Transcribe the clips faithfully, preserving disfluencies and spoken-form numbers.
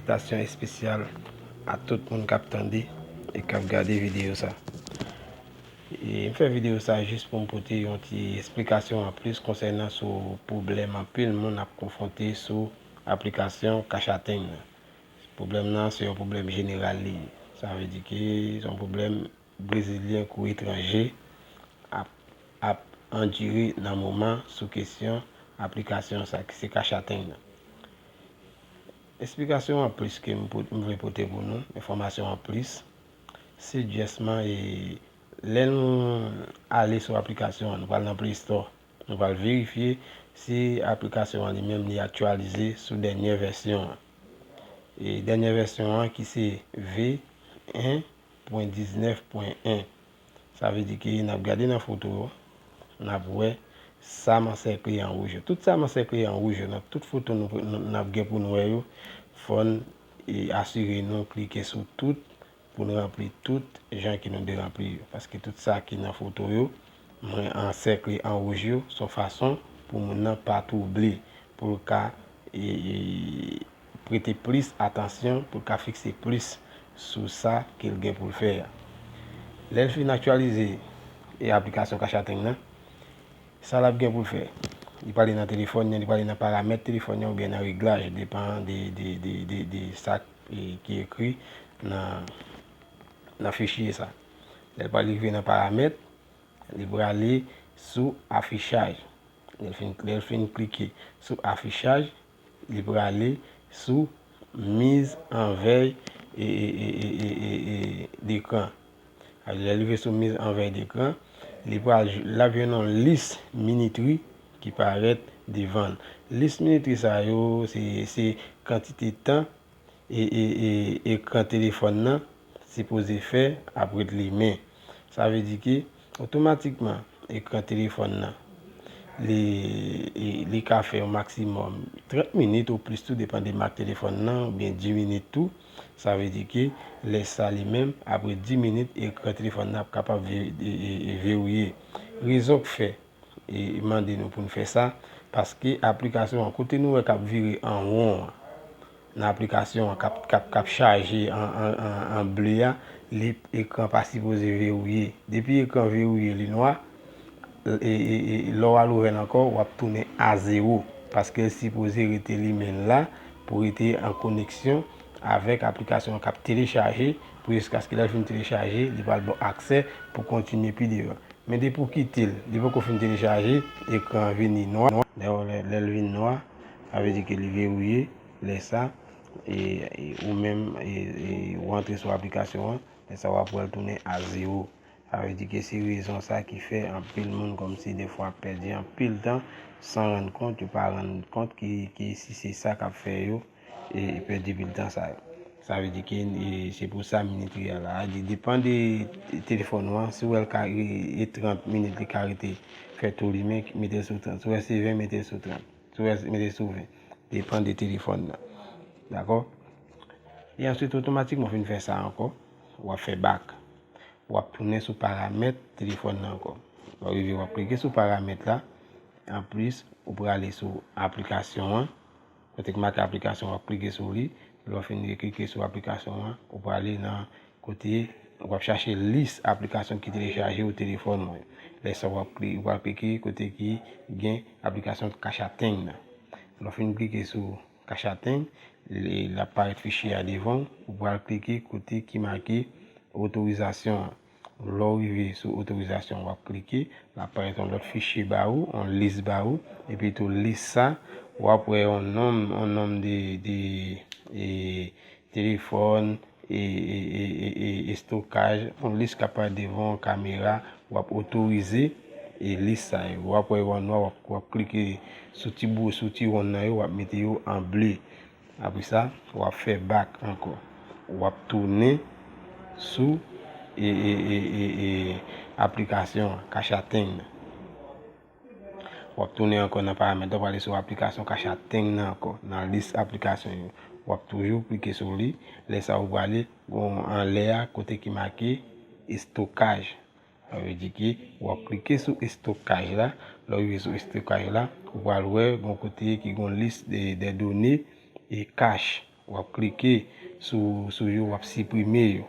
Salitasyon espesyal a tout moun k ap tande e k ap gade videyo sa. E m fè videyo sa jis pou m pote yon ti esplikasyon anplis konsènan sou pwoblèm anpil moun ap konfwonte sou aplikasyon Cash Attain nan. Pwoblèm nan se yon pwoblèm jeneral li ye. Sa vle di ke se yon pwoblèm Brezilyen kou etranje ap, ap andire nan moman sou kesyon aplikasyon sa ki se Cash Attain nan. Esplikasyon anplis ke m pot-, m vle pote pou nou, enfòmasyon anplis, se just man e lè nou ale sou aplikasyon an, nou pral nan Play Store, nou pral verifye si aplikasyon an li menm li aktyalize sou dènye vèsyon an. E dènye vèsyon an ki se V en pwen diznèf pwen en. Sa vle di ke n ap gade nan foto yo, n ap wè sa m ansèkle an wouj yo. Tout sa m ansèkle an wouj yo, nan tout foto nou, nou, n ap gen pou n wè yo, fò n, e, asire nou klike sou tout pou n ranpli tout jan ke nou dwe ranpli yo. Paske tout sa ki nan foto yo, mwen ansèkle an wouj yo, se yon fason pou moun nan pa twouble, pou l ka, e, e, prete plis atansyon, pou l ka fikse plis sou sa ke l gen pou l fè a. Lè l fin aktyalize e aplikasyon Cash Attain nan, sa l ap gen pou l fè? Li prale nan telefòn nan, li prale nan paramèt telefòn nan oubyen nan reglaj, depan de, de, de, de, de sa, e, ki ekri nan, nan fichye sa. Lè l prale rive nan paramèt, li prale sou afichaj. Lè l fin, lè l fin klike sou afichaj, li prale sou mise en veille e, e, e, e, e, e, e, d'écran. Alò, lè l rive sou mise en veille d'écran, li pral, l ap jwenn yon lis minitri ki parèt devan l. Lis minitri sa yo, se, se kantite tan e, e, e, ekran telefòn nan sipoze fè apre l limen. Sa vle di ke otomatikman ekran telefòn nan, li, e, li ka fè yon maksimòm trant minit ou plis tou, depann de mak telefòn nan, oubyen dis minit tou. Sa vle di ke lè sa li menm, apre dis minit, ekran telefòn nan ap kapab ve-, e, e, e, verouye. Rezon k fè e mande nou pou n fè sa, paske aplikasyon an, kote nou wè k ap vire an won an, nan aplikasyon an k ap, k ap, k ap chaje an, an, an, an ble a, li, ekran pa sipoze verouye. Depi ekran verouye, li nwa, e, e, e, lè w al ouvè l ankò, w ap tounen a zewo, paske l sipoze rete limen la pou rete an koneksyon avèk aplikasyon an k ap telechaje, pou jiskaske lè l fin telechaje, li pral ba w aksè pou kontinye pi devan. Men depi w kite l, li poko fin telechaje, ekran an vini nwa. Lè, lè, lè l vin nwa, sa vle di ke li verouye. Lè sa, e, e, ou menm, e, e, ou antre sou aplikasyon an, lè sa w ap wè l tounen a zewo. Sa vle di ke se rezon sa ki fè anpil moun kòmsi defwa ap pèdi anpil tan san rann kont, yo pa rann kont ki, ki si se sa k ap fè yo e, e pèdi pil tan sa yo. Sa vle di ke, e, se pou sa minitri a la. Li depann de telefòn ou an. Si w wè l ka re-, e trant minit, li ka rete, fè tou limen, mete l sou trant. Si w wè se ven, mete l sou trant. Si w wè, mete l sou ven. Depann de telefòn nan. Dakò? E answit, otomatikman, w fin fè sa ankò, w ap fè back. W ap tounen sou paramèt telefòn nan ankò. Lè w rive, w ap klike sou paramèt la. Anplis, ou prale sou aplikasyon an. Kote k make aplikasyon, w ap klike sou li. Lè w fin klike sou aplikasyon an, ou prale nan kote w ap chache lis aplikasyon ki telechaje ou telefòn ou. Lè sa, w ap kli-, w ap klike kote ki gen aplikasyon Cash Attain nan. Lè w fin klike sou Cash Attain, li, l ap parèt fichye a devan w, ou pral klike kote ki make otorizasyon an. Lè w rive sou otorizasyon, w ap klike, l ap parèt yon lòt fichye ba ou, yon lis ba ou, epi tou lis sa, w ap wè yon nonm, yon nonm de, de, e, telefòn, e, e, e, e, e, estokaj, yon lis k ap parèt devan yon kamera, w ap otorize, e, lis sa yo. W ap wè yo an nwa, w ap, w ap klike sou ti bou, sou ti wonn nan yo, w ap mete yo an ble. Apre sa, w ap fè back ankò. W ap tounen sou, e, e, e, e, e, aplikasyon an, Cash Attain nan. W ap tounen ankò nan paramèt la, w prale sou aplikasyon Cash Attain nan ankò, nan lis aplikasyon yo. W ap toujou klike sou li. Lè sa a, ou prale gon anlè a, kote ki make estokaj. Sa vle di ke w ap klike sou estokaj la. Lè w rive sou estokaj la, ou pral wè gon kote ki gon lis de, de done e cash. w ap klike sou, sou yo, w ap siprime yo.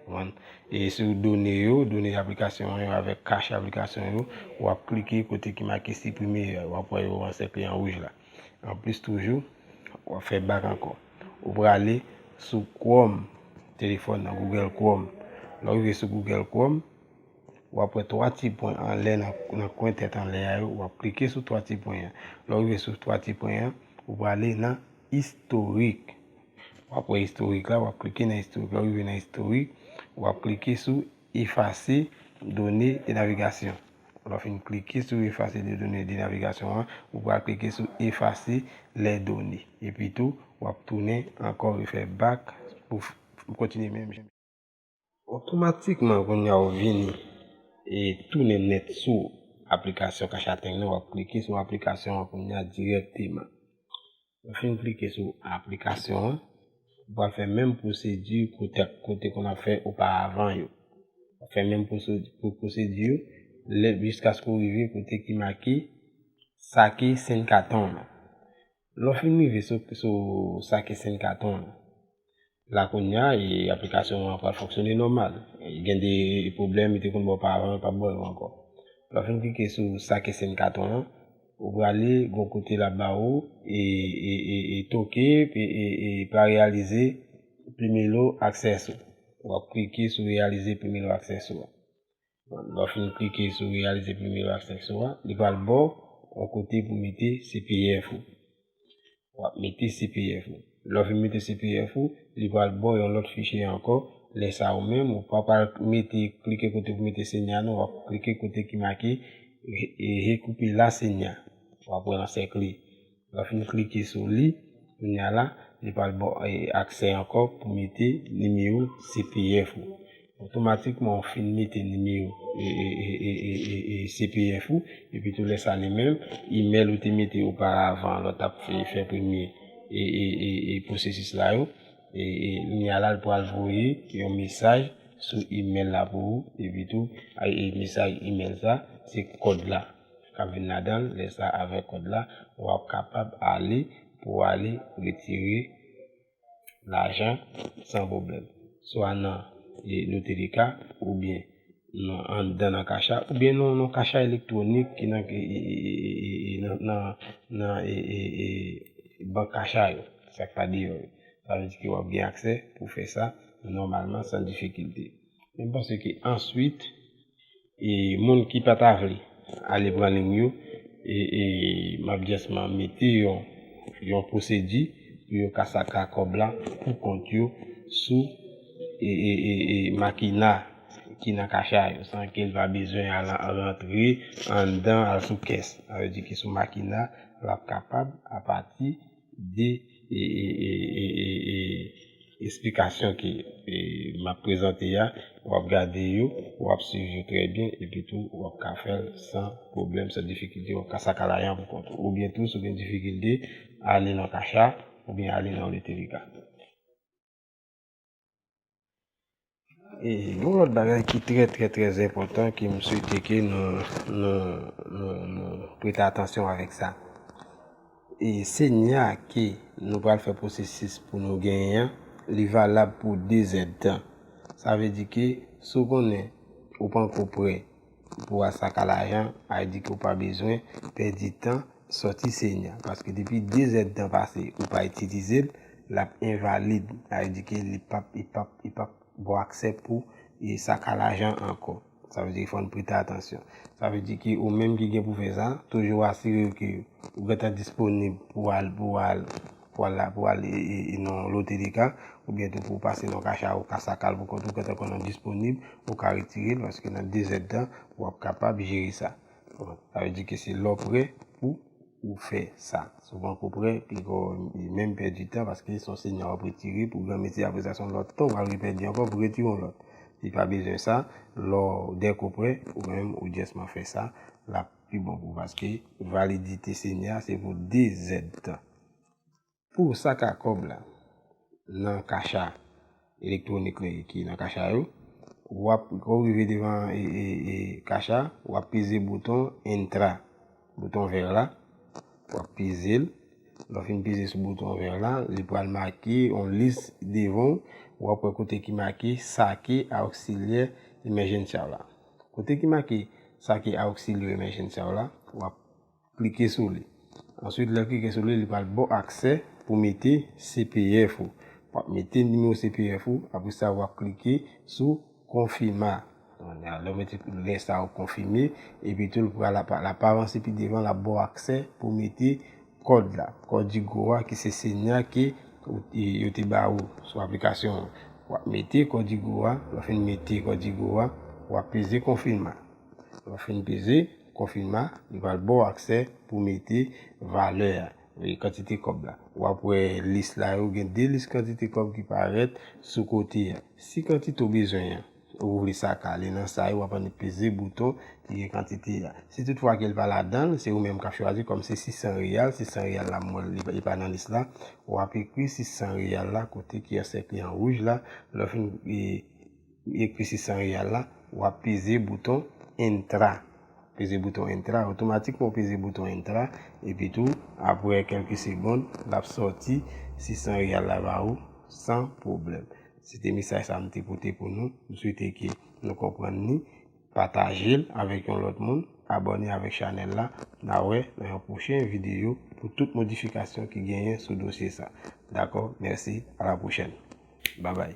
Konprann? E sou done yo, done aplikasyon yo avèk kach aplikasyon yo, w ap klike kote ki make siprime yo, w ap wè yo ansèkle an wouj la. Anplis toujou, w ap fè bak ankò. Ou prale sou Chrome, telefòn nan, Google Chrome. Lè w rive sou Google Chrome, w ap wè twa ti pwen anlè nan, nan kwen tèt anlè a yo, w ap klike sou twa ti pwen an. Lè w rive sou twa ti pwen an, ou prale nan istorik. W ap wè istorik la, w ap klike nan istorik la, w rive nan istorik, w ap klike sou efase done de navigasyon. Lè w fin klike sou efase de done de navigasyon an, ou pral klike sou efase lè done. Epi tou, w ap tounen ankò refè bak pou f- pou kontinye menm jan. Otomatikman, kounye a w vini e tounen nèt sou aplikasyon Kachapeng nan, w ap klike sou aplikasyon an kounye a dirèkteman. Lè w fin klike sou aplikasyon an, ou pral fè menm pwosedi kote, kote konn ap fè oparavan yo. W ap fè menm pwosedi, pwosedi yo lè, jiskaske w rive kote ki make sake senn katon an. Lè w fin rive sou, sou sake senn katon an, la kounye a, e, aplikasyon an pral fonksyone nòmal. E, gen de pwoblèm li te konn ba w oparavan, l p ap ba w yo ankò. Lè w fin klike sou sake senn katon an, ou prale gon kote l ap ba ou e, e, e, e toke e, e, e pa reyalize primero acceso. W ap klike sou reyalize primero acceso a. Lè w fin klike sou reyalize primero acceso a, li pral ba w yon kote pou mete C P F ou. W ap mete C P F ou. Lè w fin mete C P F ou, li pral ba w yon lòt fichye ankò. Lè sa a ou menm, ou pa pral mete, klike kote pou mete senya non, w ap klike kote ki make e, e rekoupe la senya. W ap wè l ansèkle. Lè w fin klike sou li, kounye a la, li pral ba w, e, aksè ankò pou mete nimewo C P F ou. Otomatikman, w fin mete nimewo, e, e, e, e, e, e, e C P F ou, epi tou lè sa li menm, imèl ou te mete oparavan, lè w t ap fè, fè premye, e, e, e, e pwosesis la yo, e, e, kounye a la, l pral voye yon mesaj sou imèl la pou ou, epi tou, a, e mesaj imèl sa, se kòd la k ap vin ladan l, lè sa avèk kòd la, w ap kapab ale pou w ale retire lajan san pwoblèm. Swa nan, e, Lotelika, oubyen nan, anndan nan Kacha, oubyen nan, nan Kacha elektwonik ki nan, e, e, e, e, e, nan, nan, nan, e, e, e, bank Kacha yo, sa k pa deyò yo. Sa vle di ke w ap gen aksè pou fè sa nòmalman san difikilte. Men m panse ke answit, e moun ki pa ta vle ale pran liy yo, e, e m ap just mete yon, yon pwosedi pou yo ka saka kòb la pou kont yo sou, e, e, e, e makina ki nan Kacha yo, san ke l pa bezwen al rantre anndan, al sou kès. Sa vle di ke sou makina, l ap kapab apati de, e, e, e, e, e, e, esplikasyon ke, e, m ap prezante a, w ap gade yo, w ap swiv yo trè byen, epi tou w ap ka fè l san pwoblèm, san difikilte, w ap ka saka lajan pou kont ou. Oubyen tou, si w gen difikilte, ale nan Kacha, oubyen ale nan Lotelika. E yon lòt bagay ki trè, trè, trè enpòtan ke m swete ke nou, nou, nou, nou prete atansyon avèk sa. E senya ke nou pral fè pwosesis pou nou genyen an, li valab pou de zèdtan. Sa vle di ke si w konnen ou panko prè pou w al saka lajan, sa vle di ke w pa bezwen pèdi tan sòti senya. Paske depi de zèdtan pase ou pa itilize l, l ap envalid. Sa vle di ke li p ap, li p ap, li p ap ba w aksè pou, e, saka lajan ankò. Sa vle di fò n prete atansyon. Sa vle di ke ou menm ki gen pou fè sa, toujou asire w ke ou gentan disponib pou al, pou al, pou al la, pou al, e, e, e nan Lotelika, oubyen tou pou w pase nan Kacha ou ka saka l pou kont ou, gentan konnen w disponib, ou ka retire l, paske nan de zèdtan, w ap kapab jere sa. Bon, sa vle di ke se lè w prè pou ou fè sa. Si w panko prè, piko menm pèdi tan, paske se yon senya w ap retire pou granmesi, apre sa se yon lòt tan w pral repèdi ankò pou retire yon lòt. Li pa bezwen sa, lè w, dèke w prè, ou menm ou just man fè sa, l ap pi bon pou ou, paske validite senya se pou de zèdtan. Pou saka kòb la nan Kacha elektwonik la ki nan Kacha yo, w ap, lè w rive devan, e, e, e, Kacha, w ap peze bouton Entra, bouton vè la, w ap peze l. Lè w fin peze sou bouton vè la, li pral make yon lis devan w. W ap wè kote ki make Sake Auxiliaire Emergencial la. Kote ki make Sake Auxiliaire Emergencial la, w ap klike sou li. Answit, lè w klike sou li, li pral ba w aksè pou mete C P F ou. W ap mete nimewo C P F ou, apre sa w ap klike sou konfime. Lè w mete lè sa w konfime, epi tou l pral ap, l ap avanse pi devan, l ap ba w aksè pou mete kòd la, kòdigo a ki se siy ke yo te ba ou sou aplikasyon an. W ap mete kòdigo a, lè w fin mete kòdigo a, w ap peze konfime. Lè w fin peze konfime, li pral ba w aksè pou mete valè a, e kantite kòb la. W ap wè lis la yo, gen de lis kantite kòb ki parèt sou kote a. Si kantite w bezwen an, ou vle sa ka ale nan sa yo, w ap annik peze bouton ki gen kantite a. Si toutfwa ke l pa ladan l, se ou menm k ap chwazi, kòm se sis san reyal, sis san reyal la, m wè l, li pa, li pa nan lis la, w ap ekri sis san reyal la, kote ki ansèkle an wouj la, lè w fin, e, ekri sis san reyal la, w ap peze bouton Entra. Peze bouton Entra, otomatikman w peze bouton Entra, epi tou, apre kèlke segonn, l ap sòti sis san reyal la ba ou san pwoblèm. Se te mesaj sa m te pote pou nou. M swete ke nou konprann li. Pataje l avèk yon lòt moun. Abòne avèk chanèl la. N a wè nan yon pwochen videyo pou tout modifikasyon ki genyen sou dosye sa. Dakò? Mèsi. A la pwochèn. Babay.